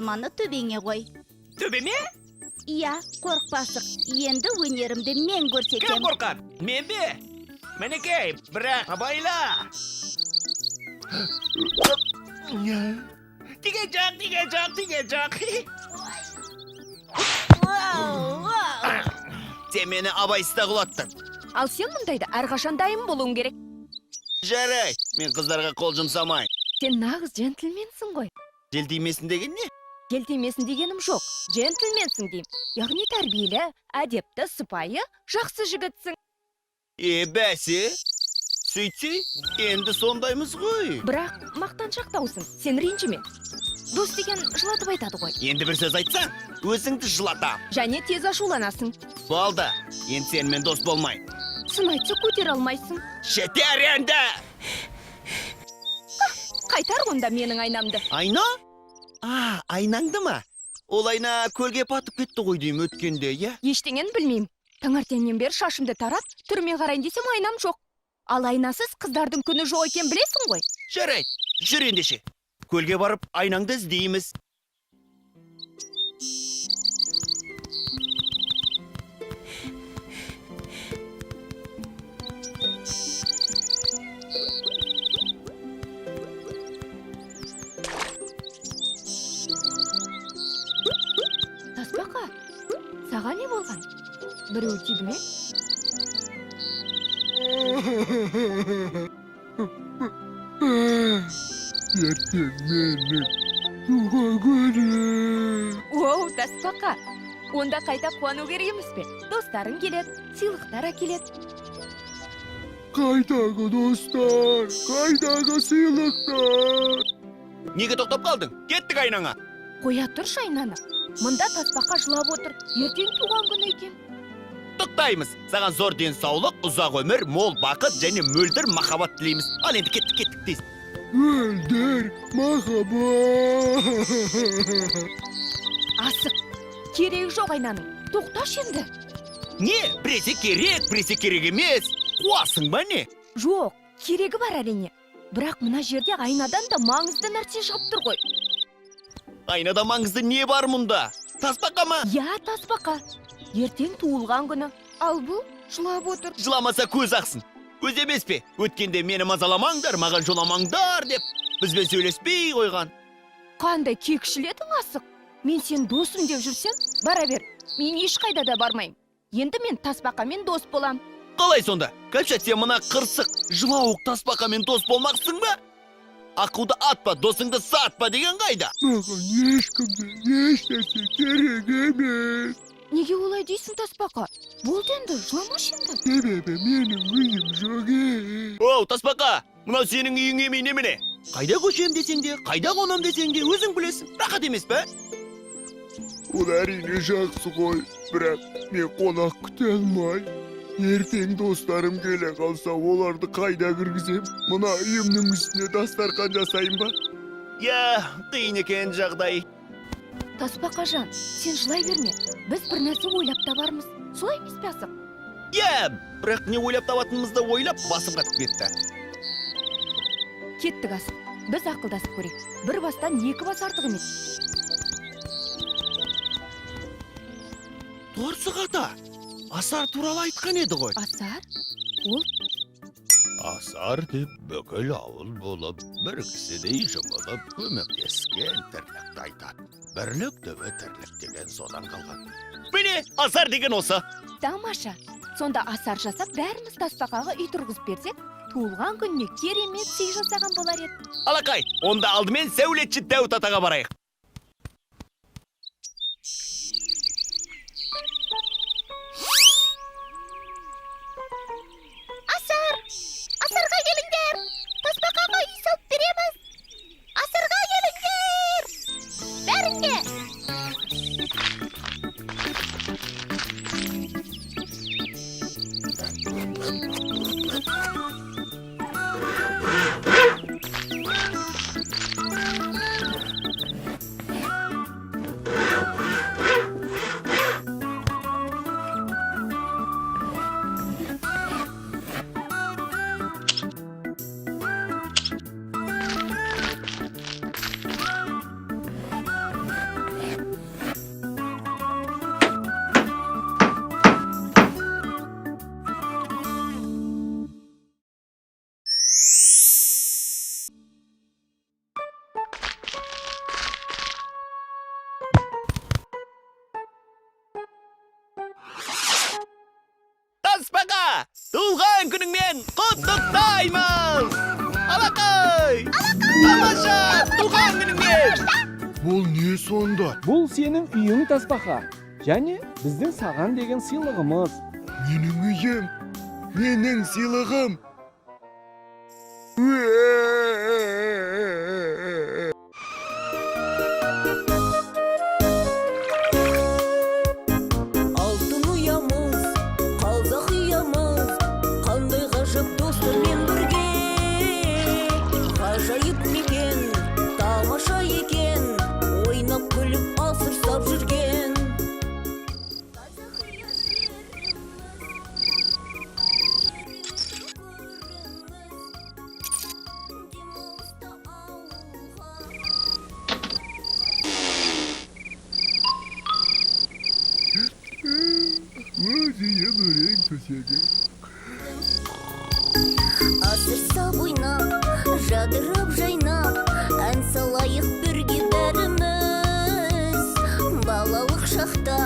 Алманы төбеңе қой. Төбеме? Иә, қорықпа, Асық. Енді өнерімді мен Кім көрсетем. қорқады? Мен бе? Мінекей, бірақ абайла. Тиген жоқ, тиген жоқ, тиген жоқ. Сен мені абайсызда құлаттың. Ал сен мұндайда әрқашан дайын болуың керек. Жарай, мен қыздарға қол жұмсамайын. Сен нағыз джентльменсің ғой. Жел тимесін деген не? Жел тимесін дегенім жоқ. Джентльменсің деймін. Яғни тәрбиелі, әдепті, сыпайы, жақсы жігітсің. Е, бәсе. Сөйтсе, енді сондаймыз ғой. Бірақ мақтаншақтаусың. Сен ренжіме. Дос деген жылатып айтады ғой. Енді бір сөз айтсаң, өзіңді жылатам. Және тез ашуланасың. Болды, енді сенімен дос болмайын. Сын айтса көтере алмайсың. Жетер енді! Қайтар онда менің айнамды. Айна? А, айнаңды ма? Ол айна көлге батып кетті ғой деймін өткенде, иә? Ештеңені білмеймін. Таңертеңнен бері шашымды тарап, түріме қарайын десем, айнам жоқ. Ал айнасыз қыздардың күні жоқ екен, білесің ғой. Жарайды, жүр ендеше. Көлге барып айнаңды іздейміз. Тасбақа, саған не болған? Біреу тиді ме? Ертең менің туған күнім. Оу, тасбақа, онда қайта қуану керек емес пе? Достарың келеді, сыйлықтар әкеледі. Қайдағы достар, қайдағы сыйлықтар? Неге тоқтап қалдың? Кеттік айнаңа. Қоя тұршы айнаны. Мында тасбақа жылап отыр. Ертең туған күні екен. Құттықтаймыз. Саған зор денсаулық, ұзақ өмір, мол бақыт және мөлдір махаббат тілейміз. Ал енді кеттік, кеттік тез. Мөлдір махаббат. Асық, керегі жоқ айнаның. Тоқташы енді. Не? Біресе керек, біресе керек емес. Қуасың ба не? Жоқ, керегі бар әрине. Бірақ мына жерде айнадан да маңызды нәрсе шығып тұр ғой. Айнада маңызды не бар мұнда? Тасбақа ма? Иә, тасбақа. Ертең туылған күні. Ал бұл жылап отыр. Жыламаса көз ақсын. Өзі емес пе? Өткенде мені мазаламаңдар, маған жоламаңдар деп бізбен сөйлеспей қойған. Қандай кекшіл едің, Асық. Мен сен досым деп жүрсем, бара бер. Мен ешқайда да бармаймын. Енді мен тасбақамен дос болам. Қалай сонда? Кәмшат, сен мына қырсық, жылауық тасбақамен дос болмақсың ба? Ақылды атпа, досыңды сатпа деген қайда? Маған ешкімде ешнәрсе керек емес. Неге олай дейсің, тасбақа? Болды енді, жыламашы енді. Себебі менің үйім жоқ ей. Оу, тасбақа, мынау сенің үйің емей немене? Қайда көшем десең де, қайда қонам десең де, өзің білесің. Рахат емес пе? Ол әрине жақсы ғой, бірақ мен қонақ күте алмай. Ертең достарым келе қалса, оларды қайда кіргізем? Мына үйімнің үстіне дастарқан жасайын ба? Иә, қиын екен жағдай. Тасбақажан, сен жылай берме. Біз бір нәрсе ойлап табармыз. Солай емес пе, Асық? Иә, бірақ не ойлап табатынымызды ойлап басым қатып кетті. Кеттік, Асық. Біз ақылдасып көрейік. Бір бастан екі бас артық емес. Торсық ата, асар туралы айтқан еді ғой. Асар? Ол Асар деп бүкіл ауыл болып, бір кісідей жұмылып көмектескен тірлікті айтады. Бірлік түбі тірлік деген содан қалған. Міне, асар деген осы. Тамаша. Сонда асар жасап, бәріміз тасбақаға үй тұрғызып берсек, туылған күніне керемет сый жасаған болар еді. Алақай, онда алдымен сәулетші Дәуіт атаға барайық. Асар! Асарға келіңдер! Тасбақаға үй салып береміз! Асарға келіңдер! Бәріңде! Туған күніңмен құттықтаймыз! Алақай! Тамаша! Туған күніңмен! Бұл не сонда? Бұл сенің үйің, тасбақа. Және біздің саған деген сыйлығымыз. Менің үйім, менің сыйлығым. Алтын ұямыз, қазақ ұямыз, қандай ғажап достармен бірге. Ғажайып мекен, тамаша екен, ойнап күліп асыр сап жүрген. Өз үйім, өлең төсегі. Асыр сап ойнап, жадырап жайнап, ән салайық бірге бәріміз. Балалық шақта